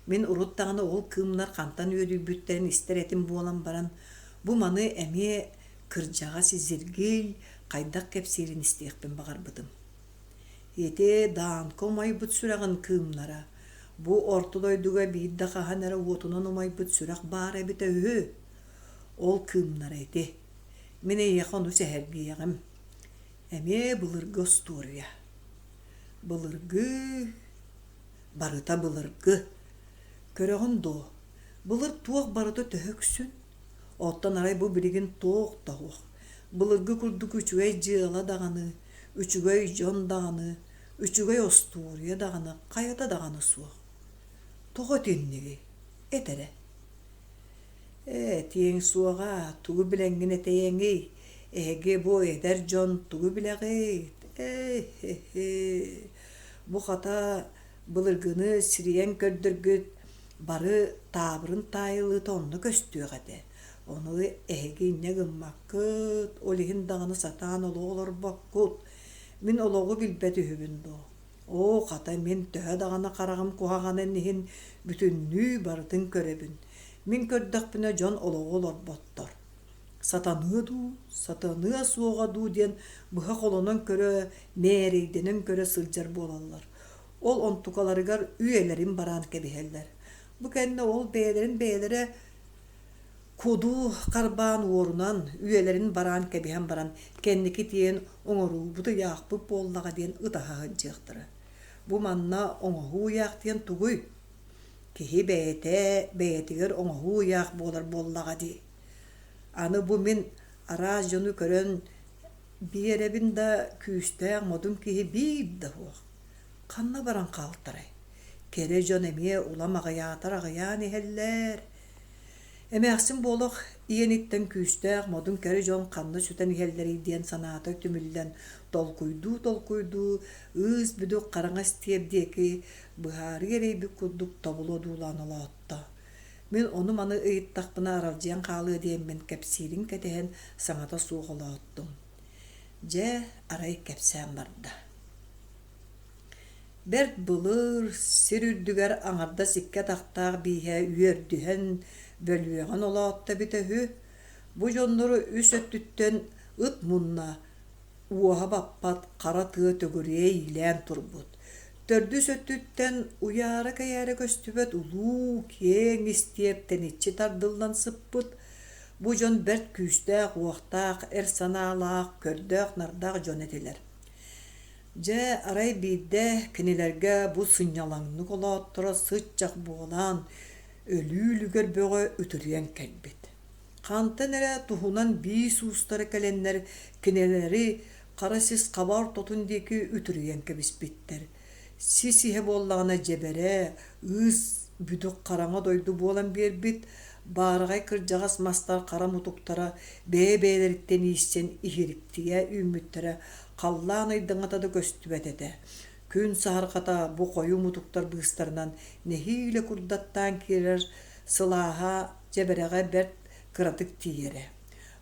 Мин урут даҕаны ол кыымнар хантан үөдүйбүттэрин истэр этим буолан баран, бу маны эмиэ кырдьаҕас Изергиль хайдах кэпсиирин истиэхпин баҕарбытым. Ити Даанка умайбыт сүрэҕин кыымнара, бу орто дойдуга биирдэ хаһан эрэ уотунан умайбыт сүрэх баар эбитэ үһү. Ол кыымнара ити. Мин эйиэхэ ону сэһэргиэҕим. Эмиэ былыргы остуоруйа. Былыргы, барыта былыргы. Көрөҕүн дуо, былыр туох барыта төһө үксүн? Оттон арай бу билигин туох да суох. Былыргы курдук үчүгэй дьыала даҕаны, үчүгэй дьон даҕаны, үчүгэй остуоруйа даҕаны хайата даҕаны суох. Тоҕо итиннигий? Эт эрэ. Ээ, этиэҥ суоҕа, тугу билэҥҥин этэйэҥий? Эһиги бу эдэр дьон тугу билэҕит? Ээ-һэ-һэ, бу хата былыргыны сирийэн көрдөргүт бары таабырын таайыллыыта онно көстүөх этэ. Ону эһиги инньэ гыммаккыт, ол иһин даҕаны сатаан олоҕу олорбоккут. Мин олоҕу билбэт үһүбүн дуо? Оо, хата мин төһө даҕаны хараҕым куһаҕанын иһин бүтүннүү барытын көрөбүн. Мин көрдөхпүнэ дьон олоҕу олорботтор. Сатаныа дуу, сатаныа суоҕа дуу диэн быһа холонон көрө, мээрэйдэнэн көрө сылдьар буолаллар. Ол онтукаларыгар үйэлэрин бараан кэбиһэллэр. Бу кэннэ ол бэйэлэрин бэйэлэрэ Куду харбаан уорунан, үйэлэрин бараан кэбиһэн баран, кэнники тиийэн оҥоруубут ыйаахпыт буоллаҕа диэн ытаһа сылдьыахтара. Бу манна оҥоһуу ыйаах диэн тугуй? Киһи бэйэтэ бэйэтигэр оҥоһуу ыйаах буолар буоллаҕа дии. Аны бу мин араас дьону көрөн биэрэбин да күүстээх модун киһи биир да суох. Ханна баран хаалтарай? Кэрэ дьон эмиэ улам аҕыйаатар аҕыйаан иһэллэр. Эмээхсин буолуох иэниттэн күүстээх модун кэрэ дьон ханна сүтэн иһэллэрий диэн санаата түмүллэн толкуйдуу-толкуйдуу ыыс-бүдүк хараҥа истиэп диэки быһаарыы эрэйбит курдук тобулу одуулаан олоотто. Мин ону-маны ыйыттахпына аралдьыйан хаалыа диэммин кэпсиирин кэтэһэн саҥата суох олооттум. Дьэ, арай кэпсээн барда. Бэрт былыр сир үрдүгэр аҥардас икки атахтаах бииһэ үөрдүһэн, бөлүөҕэн олоотто эбитэ үһү. Бу дьоннору үс өттүттэн ыт мунна, уоһа баппат хара тыа төгүрүйэ иилээн турбут. Төрдүс өттүттэн уйаара-кэйээрэ көстүбэт улуу киэҥ истиэп тэниччи тардыллан сыппыт. Бу дьон бэрт күүстээх-уохтаах, эр санаалаах, көрдөөх-нардаах дьон этилэр. Дьэ, арай биирдэ кинилэргэ бу сынньалаҥнык олоотторо сыччах буолан, өлүү үлүгэр бөҕө үтүрүйэн кэлбит. Хантан эрэ туһунан биис уустара кэлэннэр кинилэри хара сис хаба ортотун диэки үтүрүйэн кэбиспиттэр. Сис иһэ буоллаҕына дьэбэрэ, ыыс бүдүк хараҥа дойду буолан биэрбит, баараҕай кырдьаҕас мастар хара мутуктара бэйэ-бэйэлэриттэн ииссэн иһириктийэ үүммүттэрэ халлаан ыйдаҥата да көстүбэт этэ. Күн саһарҕата бу хойуу мутуктар быыстарынан нэһиилэ курдаттаан киирэр сылааһа дьэбэрэҕэ бэрт кыратык тиийэрэ.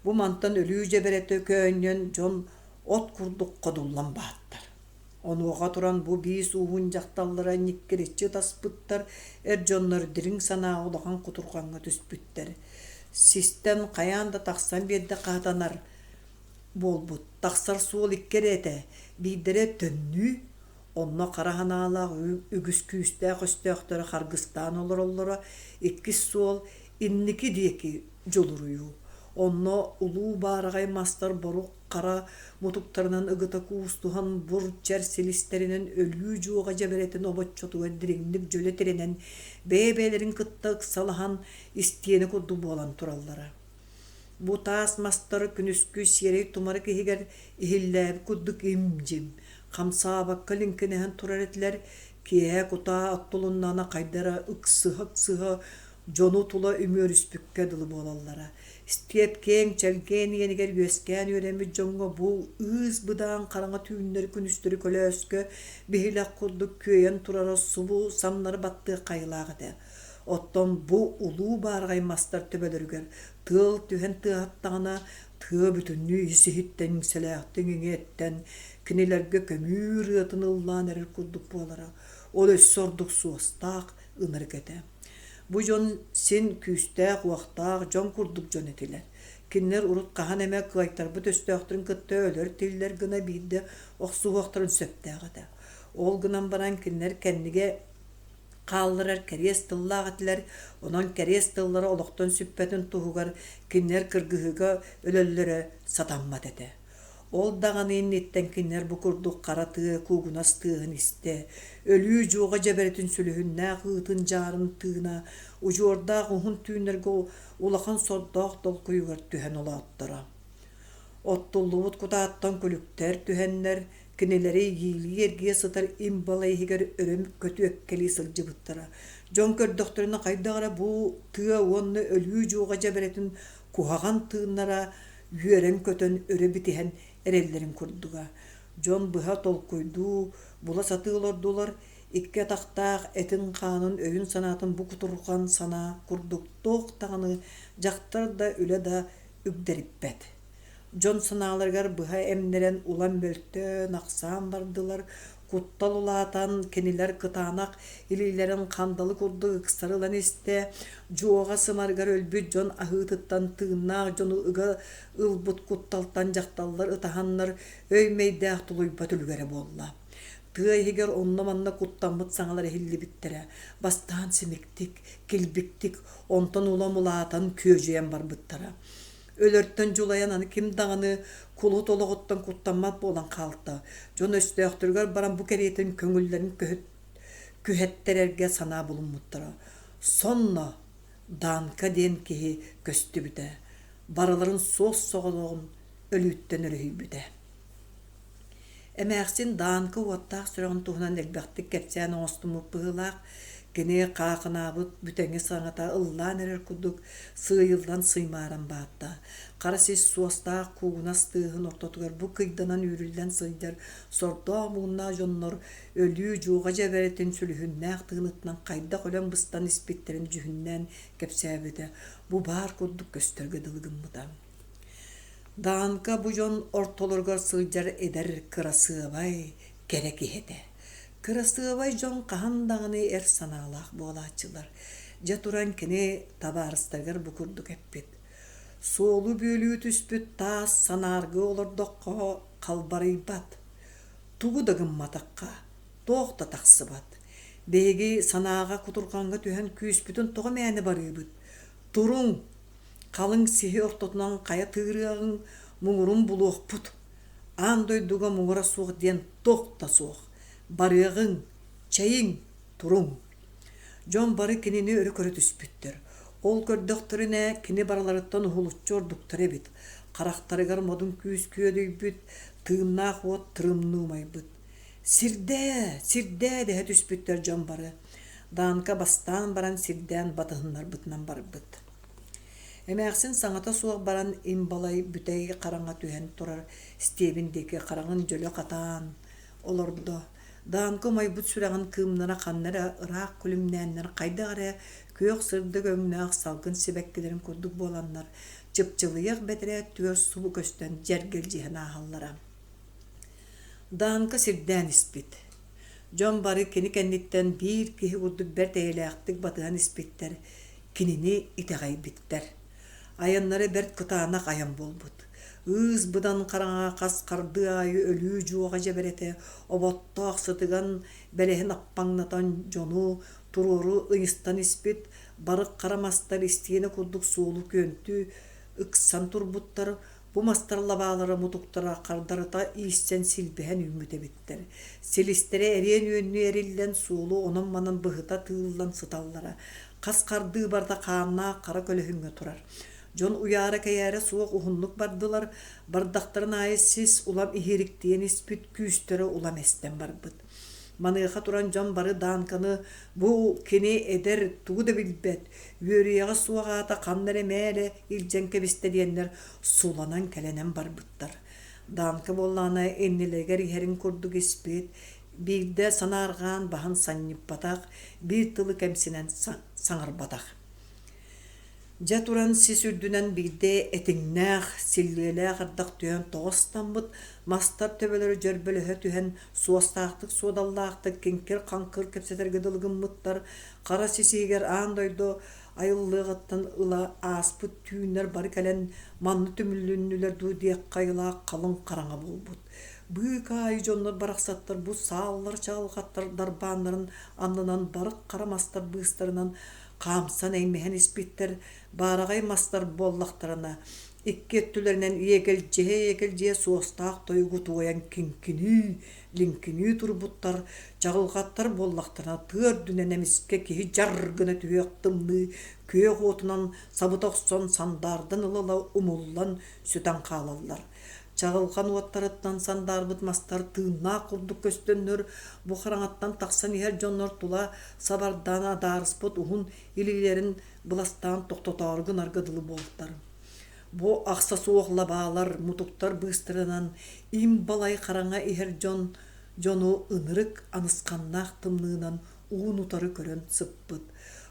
Бу мантан өлүү дьэбэрэтэ көөнньөн дьон от курдук ходуллан бааттар. Онуоха туран бу биис ууһун дьахталлара ньиккириччи ытаспыттар, эр дьоннор дириҥ санааҕа улахан кутурҕаҥҥа түспүттэр. Систэн хайаан да тахсан биэрдэ хаһатанар буолбут. Тахсар суол икки эрэ этэ. Биирдэрэ төннүү, онно хара санаалаах үгүс күүстээх өстөөхтөрө харгыстаан олороллоро, иккис суол инники диэки дьулуруйуу. Онно улуу баараҕай мастар борук хара мутуктарынан ыгыта куустуһан бур чэр силистэринэн өлүү дьуоҕа дьэбэрэтин обоччотугар дириҥник дьөлө тирэнэн бэйэ-бэйэлэрин кытта ыксалаһан истиэнэ курдук буолан тураллара. Бу таас мастар күнүскү сиэрэй тумарык иһигэр иһиллээбит курдук им-дьим, хамсаабакка лиҥкинэһэн турар этилэр, киэһэ кутаа оттулуннаҕына хайда эрэ ыксыһа-ыксыһа дьону тула үмүөрүспүккэ дылы буолаллара. Истиэп киэҥ чэлгиэн иэнигэр үөскээн үөрэммит дьоҥҥо бу ыыс-быдаан хараҥа түүннэри-күнүстэри көлөөскө биһилэх курдук күөйэн турара субу самнары баттыах хайылаах этэ. Оттон бу улуу баараҕай мастар төбөлөрүгэр тыал түһэн тыаһаттаҕына, тыа бүтүннүү ис-иһиттэн иҥсэлээхтик иҥиэттэн, кинилэргэ көмүү ырыатын ыллаан эрэр курдук буолара. Ол өссө ордук суостаах, ынырык этэ. Бу дьон син күүстээх-уохтаах дьон курдук дьон этилэр. Кинилэр урут хаһан эмэ кыайтарбыт өстөөхтөрүн кытта өлөр-тиллэр гына биирдэ охсуһуохтарын сөптөөх этэ. Ол гынан баран кинилэр кэннигэ хаалларар кэриэс тыллаах этилэр, онон кэриэс тыллара олохтон сүппэтин туһугар кинилэр кыргыһыыга өлөллөрө сатаммат этэ. Ол даҕаны инниттэн кинилэр бу курдук хара тыа куугунас тыаһын истэ, өлүү дьуоҕа дьэбэрэтин сүлүһүннээх ыытын дьаарын тыына удьуордаах уһун түүннэргэ улахан сордоох толкуйугар түһэн олоотторо. Оттуллубут кутааттан күлүктэр түһэннэр, кинилэри иилии эргийэ сытар им балай иһигэр өрө көтүөккэлии сылдьыбыттара. Дьон көрдөхтөрүнэ хайдах эрэ бу тыа уонна өлүү дьуоҕа дьэбэрэтин куһаҕан тыыннара үөрэн-көтөн өрө битиһэн эрэллэрин курдуга. Дьон быһа толкуйдуу, була сатыы олордулар, икки атахтаах этин-хаанын, өйүн-санаатын бу кутурҕан санаа курдук туох даҕаны дьахтар да, үлэ да үктэриппэт. Дьон санааларыгар быһа эмнэрэн улам мөлтөөн, ахсаан бардылар, куттал улаатан, кинилэр кытаанах илиилэрин хандалы курдук ыксары ылан истэ, дьуоҕа сымарыгар өлбүт дьон аһыытыттан тыыннаах дьону ыга ылбыт кутталтан дьахталлар ытаһаннар өй-мэйдээх тулуйбат үлүгэрэ буолла. Тыа иһигэр онно-манна куттаммыт саҥалар иһиллибиттэрэ, бастаан симиктик, килбиктик, онтон улам улаатан күөдьүйэн барбыттара. Өлөртөн дьулайан аны ким даҕаны кулут олоҕуттан куттаммат буолан хаалта. Дьон өстөөхтөрүгэр баран бу кэриэтин көҥүллэрин күһэттэрэргэ санаа булуммуттара. Сонно Данка диэн киһи көстүбүтэ, барыларын суос-соҕотоҕун өлүүттэн өрүһүйбүтэ. Эмээхсин Дааҥкы уоттаах сүрэҕин туһунан элбэхтик кэпсээн оҥостуммут быһыылаах, кини хаахынаабыт бүтэҥи саҥата ыллаан эрэр курдук сыыйыллан сыймааран баатта. Хара сис суостаах куугунас тыаһын ортотугар бу кыйданан үүрүллэн сылдьар сордоох муҥнаах дьоннор өлүү дьуоҕа дьэбэрэтин сүлүһүннээх тыыныттан хайдах өлөн-быстан испиттэрин дьүһүннээн кэпсээбитэ бу баар курдук көстөргө дылы гыммыта. Даанка бу дьон ортолоругар сылдьар эдэр кырасыабай, кэрэ киһи этэ. Кырасыабай дьон хаһан даҕаны эр санаалаах буолааччылар. Дьэ туран кини табаарыстарыгар бу курдук эппит: «Суолу бүөлүү түспүт таас санааргыы олордоххо халбарыйбат, тугу да гымматахха туох да тахсыбат. Биһиги санааҕа кутурҕаҥҥа түһэн күүспүтүн тоҕо мээнэ барыыбыт? Туруҥ, Халыҥ сиһи ортотунан хайа тыырыаҕыҥ, муҥурун булуохпут. Аан дойдуга муҥура суох диэн туох да суох. Барыаҕыҥ, чэйиҥ, туруҥ. Дьон бары кинини өрө көрө түспүттэр. Ол көрдөхтөрүнэ, кини барыларыттан уһулуччу ордуктар эбит. Харахтарыгар модун күүс күөдүйбүт, тыыннаах уот тырымныы умайбыт. «Сирдээ, сирдээ!» дэһэ түспүттэр дьон бары. Данка бастаан баран сирдээн батыһыннарбытынан барбыт. Эмээхсин саҥата суох баран им-балай бүтэй хараҥа түһэн турар стебин диэки хараҕын дьөлө хатаан олордо. Данка умайбыт сүрэҕин кыымнара ханна эрэ ыраах күлүмнээннэр хайдах эрэ күөх сырдык өҥнөөх салгын сибэккилэрин курдук буоланнар чыпчылыйыах бэтэрээ өттүгэр субу көстөн дьэргэлдьиһэн ааһаллара. Данка сирдээн испит. Дьон бары кини кэнниттэн биир киһи курдук бэрт эйэлээхтик батыһан испиттэр, кинини итэҕэйбиттэр. Айаннара бэрт кытаанах айан буолбут. Ыыс-быдан хараҥаҕа хас хардыы аайы өлүү дьуоҕа дьэбэрэтэ оботтоох сытыган бэлэһин аппаҥнатан дьону туруору ыйыстан испит, барык хара мастар истиэнэ курдук суолу күөнтүү ыксан турбуттар, Бу мастар лабаалара мутуктара хардарыта ииссэн силбэһэн үүммүт эбиттэр. Силистэрэ эриэн үөннүү эриллэн, суолу онон-манан быһыта тыыллан сыталлара. Хас хардыы барыта хааннаах хара көлөһүҥҥэ турар. Дьон уйаара-кэйээрэ суох уһуннук бардылар, бардахтарын аайы сис улам иһириктийэн испит, күүстэрэ улам эстэн барбыт. Маныаха туран дьон бары Данканы бу кини эдэр, тугу да билбэт, үөрүйэҕэ суох аата ханна эрэ мээлэ илдьэн кэбистэ диэннэр суланан кэлэнэн барбыттар. Данка буоллаҕына иннилэригэр иһэрин курдук испит, биирдэ санаарҕаан баһын санньыппатах, биир тылы кэмсинэн саҥарбатах. Дьэ туран сис үрдүнэн биирдэ этиҥнээх, силлиэлээх ардах түһэн тоҕо ыстаммыт, мастар төбөлөрө дьөрбөлөһө түһэн, суостаахтык-суодаллаахтык киҥкир-хаҥкыр кэпсэтэргэ дылы гыммыттар, хара сис иһигэр аан дойду айыллыаҕыттан ыла ааспыт түүннэр бары кэлэн манна түмүлүннүлэр дуу диэххэ айылаах халыҥ хараҥа буолбут. Быыкаайы дьоннор барахсаттар бу сааллар чаҕылхаттар дарбааннарын аннынан барык хара мастар быыстарынан хаамсан эймэһэн испиттэр, баараҕай мастар буоллахтарына, икки өттүлэринэн иэгэлдьиһэ-иэгэлдьийэ суостаах тойугу туойан киҥкинии, лиҥкинии турбуттар, чаҕылҕаттар буоллахтарына тыа үрдүнэн эмискэ киһи дьар гына түһүөх тымныы күөх уотунан сабыта охсон сандаардан ыла-ыла умуллан сүтэн хаалаллар. Чаҕылҕан уоттарыттан сандаарбыт мастар тыыннаах курдук көстөннөр, бу хараҥаттан тахсан иһэр дьоннор тула сабардаан адаарыспыт уһун илиилэрин быластаан тохтотоору гынарга дылы буолтар. Бу ахса суох лабаалар, мутуктар быыстарынан им балай хараҥа иһэр дьон дьону ынырык анысханнаах тымныынан уун-утары көрөн сыппыт.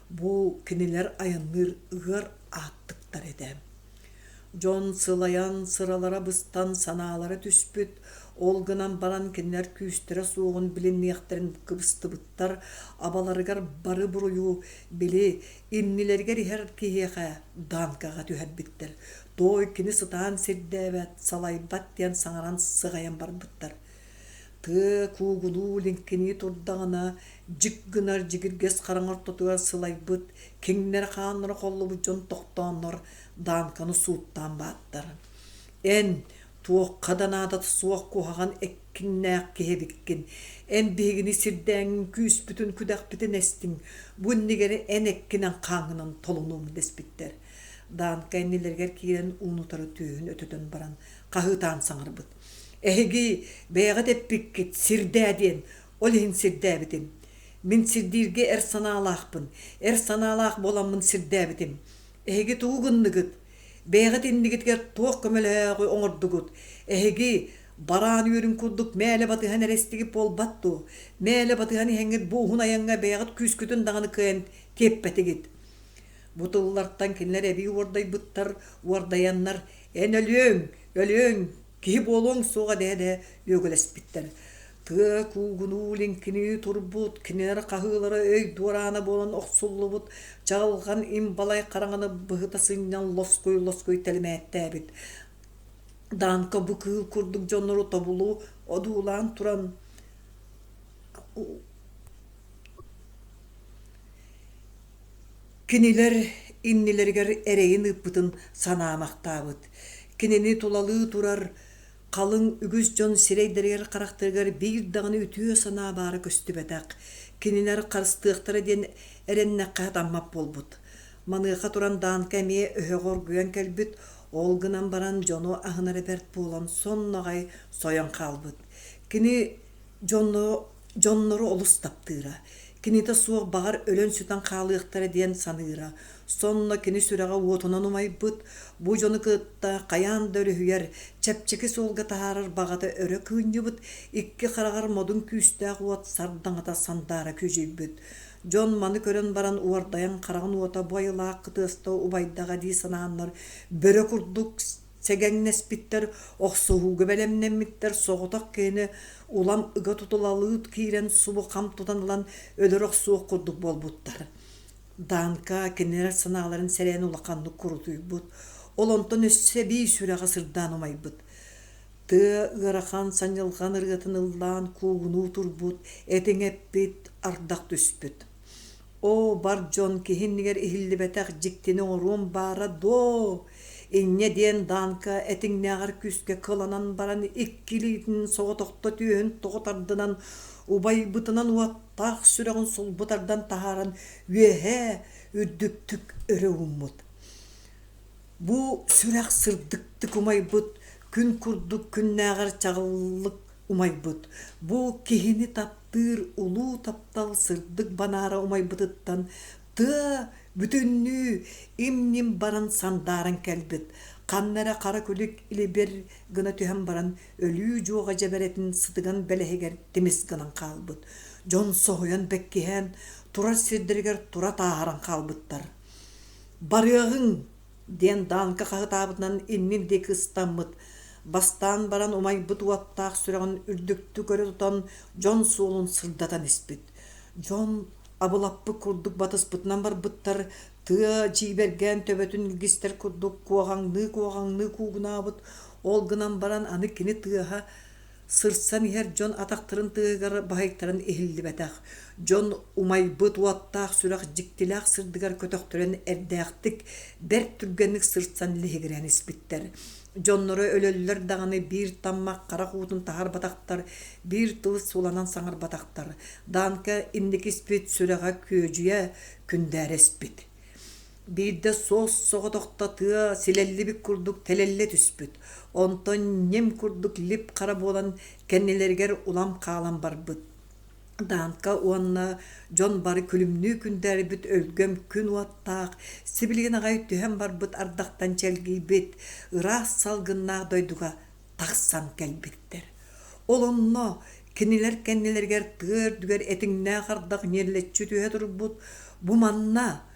Бу кинилэр айанныыр ыар ааттыктар этэ. Дьон сылайан, сыралара быстан, санаалара түспүт, ол гынан баран кинилэр күүстэрэ суоҕун билиниэхтэрин кыбыстыбыттар, абаларыгар бары буруйу, били, иннилэригэр иһэр киһиэхэ Данкаҕа түһэрбиттэр. Туой кини сытаан сирдээбэт, салайбат диэн саҥаран сыҕайан барбыттар. Тыа куугунуу лиҥкинии турдаҕына, дьик гынар дьигиргэс хараҥа ортотугар сылайбыт, киҥнэрэ-хааннара холлубут дьон тохтооннор Данканы сууттаан бааттар. «Эн туохха да наадата суох куһаҕан эккиннээх киһи эбиккин. Эн биһигини сирдээҥҥин күүспүтүн-күдэхпитин эстиҥ. Бу иннигэр эн эккинэн хааҥҥынан толунуом» дэспиттэр. Данка иннилэригэр киирэн уун-утары түөһүн өтөтөн баран хаһыытаан саҥарбыт. «Эһиги бэйэҕит эппиккит сирдээ диэн, ол иһин сирдээбитим. Мин сирдииргэ эр санаалаахпын, эр санаалаах буоламмын сирдээбитим. Эһиги тугу гынныгыт? Бэйэҕит иннигитигэр туох көмөлөһөөҕү оҥордугут? Эһиги бараан үөрүн курдук мээлэ батыһан эрэстигит буолбат дуо? Мээлэ батыһан иһэҥҥит бу уһун айаҥҥа бэйэҕит күүскүтүн даҕаны кыайан тиэппэтигит. Бу тыллартан кинилэр эбии уордайбыттар, уордайаннар «Эн өлүөҥ, өлүөҥ, киһи буолуоҥ суоҕа» дэһэ-дэһэ үөгүлэспиттэр. Тыа куугунуу лиҥкинии турбут, кинилэр хаһыылара өй дуораана буолан охсуллубут, чаҕылҕан им балай хараҥаны быһыта сынньан лоскуй-лоскуй тэлимээттээбит. Данка бу кыыл курдук дьоннору тобулу одуулаан туран Кинилэр иннилэригэр эрэйин ыыппытын санаамахтаабыт. Кинини тулалыы турар халыҥ үгүс дьон сирэйдэригэр-харахтарыгар биир даҕаны үтүө санаа баара көстүбэтэх, кинилэр харыстыахтара диэн эрэннэххэ сатаммат буолбут. Маныаха туран Данка эмиэ өһөҕө оргуйан кэлбит, ол гынан баран дьону аһынара бэрт буолан сонно аҕай сойон хаалбыт. Кини дьону Дьоннору олус таптыыра, кинитэ суох баҕар өлөн-сүтэн хаалыахтара диэн саныыра. Сонно кини сүрэҕэ уотунан умайбыт, бу дьону кытта хайаан да өрүһүйэр, чэпчэки суолга таһаарар баҕата өрө кыынньыбыт, икки хараҕар модун күүстээх уот сардаҥата сандаара күөдьүйбүт. Дьон маны көрөн баран уордайан хараҕын уота бу айылаах кытыаста убайдаҕа дии санааннар бөрө курдук сэгэҥнэспиттэр, охсуһууга бэлэмнэммиттэр, соҕотох киһини улам ыга тутулалыы киирэн субу хам тутан ылан өлөр охсуох курдук буолбуттар. Данка кинилэр санааларын сэрэйэн улаханнык курутуйбут, ол онтон өссө эбии сүрэҕэ сырдаан умайбыт. Тыа ыарахан санньылҕан ырыатын ыллаан куугунуу турбут, этиҥ эппит, ардах түспүт. Оо, бар дьон киһи иннигэр иһиллибэтэх дьиктини оҥоруом баара дуо? Инньэ диэн Данка этиҥнээҕэр күүскэ кыланан баран икки илиитин соҕотохто түөһүн тоҕо тардынан, убайбытынан уоттаах сүрэҕин сулбу тардан таһааран үөһээ үрдүктүк өрө ууммут. Бу сүрэх сырдыктык умайбыт, күн курдук күннээҕэр чаҕыллык умайбыт. Бу киһини таптыыр улуу таптал сырдык банаара умайбытыттан тыа бүтүннүү им-ньим баран сандааран кэлбит. Ханна эрэ хара күлүк илибир гына түһэн баран өлүү дьуоҕа дьэбэрэтин сытыган бэлэһигэр тимис гынан хаалбыт. Дьон соһуйан бэккиһээн турар сирдэригэр тура тааһыран хаалбыттар. «Барыаҕыҥ!» диэн Дааҥка хаһытаабытынан иннин диэки ыстаммыт, бастаан баран умайбыт уоттаах сүрэҕин үрдүктүк өрө тутан дьон суолун сырдатан испит. Дьон абылаппыт курдук батыспытынан барбыттар, тыа дьиибэргээн төбөтүн илгистэр курдук куоҕаҥныы-куоҕаҥныы куугунаабыт, ол гынан баран аны кини тыаһа Сырсан иһэр дьон атахтарын тыаһыгар баһыйтаран иһиллибэтэх, дьон умайбыт уоттаах сүрэх дьиктилээх сырдыгар көтөхтөрөн эрдээхтик, бэрт түргэнник сырсан лиһигирээн испиттэр. Дьонноро өлөллөр даҕаны биир таммах харах уутун таһаарбатахтар, биир тыл суланан саҥарбатахтар. Данка инники испит сүрэҕэ күөдьүйэ күндээрэ испит. Биирдэ суос-соҕотохто тыа силэллибит курдук тэлэллэ түспүт, онтон ньим курдук лип хара буолан кэннилэригэр улам хаалан барбыт. Данка уонна дьон бары күлүмнүү күндээрбит өлгөм күн уоттаах, сибилигин аҕай түһэн барбыт ардахтан чэлгийбит, ыраас салгыннаах дойдуга тахсан кэлбиттэр. Ол онно кинилэр кэннилэригэр тыа үрдүгэр этиҥнээх ардах ньирлэччи түһэ турбут, бу манна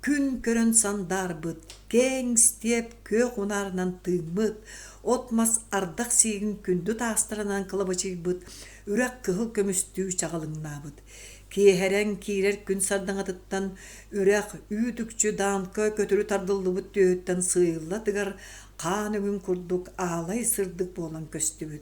күн көрөн сандаарбыт, киэҥ степ күөх унаарынан тыыммыт, от-мас ардах сиигин күндү таастарынан кылабачыйбыт, үрэх кыһыл көмүстүү чаҕылыҥнаабыт. Киэһэрэн киирэр күн сардаҥатыттан үрэх үүт-үкчү даанка көтүрү тардыллыбыт түөһүттэн сыыйылла тыгар хаан өҥүн курдук аалай сырдык буолан көстүбүт.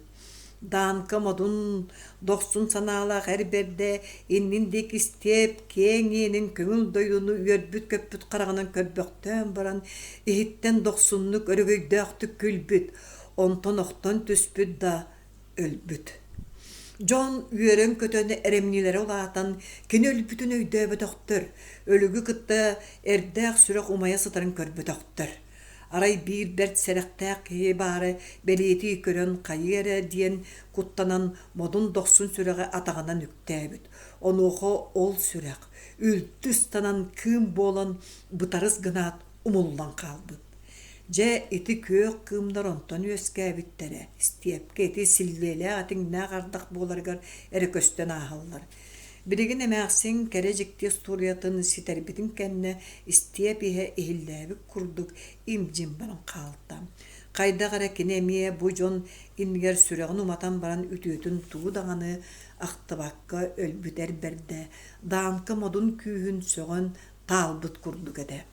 Даанка модун, дохсун санаалаах эр бэрдэ иннин диэки истиэп киэҥ иэнин көҥүл дойдуну үөрбүт-көппүт хараҕынан көрбөхтөөн баран, иһиттэн дохсуннук өрөгөйдөөхтүк күлбүт, онтон охтон түспүт да өлбүт. Дьон үөрэн-көтөн эрэмньилэрэ улаатан, кини өлбүтүн өйдөөбөтөхтөр, өлүгү кытта эрдээх сүрэх умайа сытарын көрбөтөхтөр. Арай биир бэрт сэрэхтээх киһи баара бэлиэтии көрөн хайыы эрэ диэн куттанан модун дохсун сүрэҕи атаҕынан үктээбит. Онуоха ол сүрэх үлтү ыстанан кыым буолан бытарыс гынаат умуллан хаалбыт. Дьэ, ити күөх кыымнар онтон үөскээбиттэрэ, истиэпкэ ити силлиэлээх этиҥнээх ардах буоларыгар эрэ көстөн ааһаллар. Билигин эмээхсин кэрэ дьикти остуоруйатын ситэрбитин кэннэ истиэп иһэ иһиллээбит курдук им-дьим баран хаалта. Хайдах эрэ кини эмиэ бу дьон иннигэр сүрэҕин уматан баран үтүөтүн тугу даҕаны ахтыбакка өлбүт эр бэрдэ, Даанка модун күүһүн сөҕөн таалбыт курдук этэ.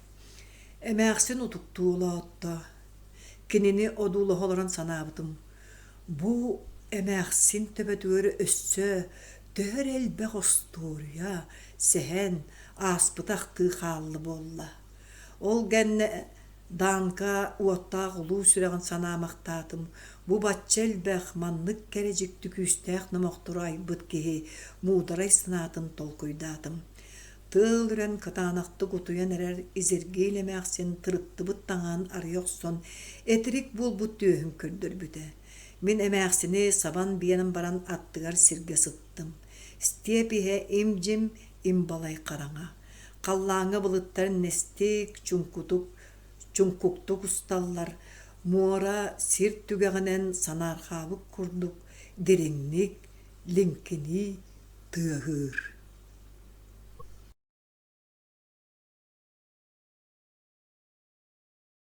Эмээхсин утуктуу олоотто. Кинини одуулаһа олорон санаабытым, бу эмээхсин төбөтүгэр өссө төһө эрэ элбэх остуоруйа, сэһэн, ааспыта ахтыы хаалла буолла. Ол гэннэ Данка уоттаах улуу сүрэҕин санаамахтаатым, бу бачча элбэх, маннык кэрэ дьикти күүстээх номохтору айбыт киһи муударай санаатын толкуйдаатым. Тыал үрэн кытаанахтык утуйан эрэр Изергиил эмээхсин тырыттыбыт таҥаһын арыйа охсон, этирик буолбут түөһүн көрдөрбүтэ. Мин эмээхсини сабан биэрэн баран аттыгар сиргэ сыттым. Степь иһэ им-дьим, им-балай хараҥа. Халлааҥҥа былыттар нэстик, чуҥкутук, чуҥкуктук усталлар, муора сир түгэҕинэн санаарҕаабыт курдук дириҥник лиҥкинии тыаһыыр.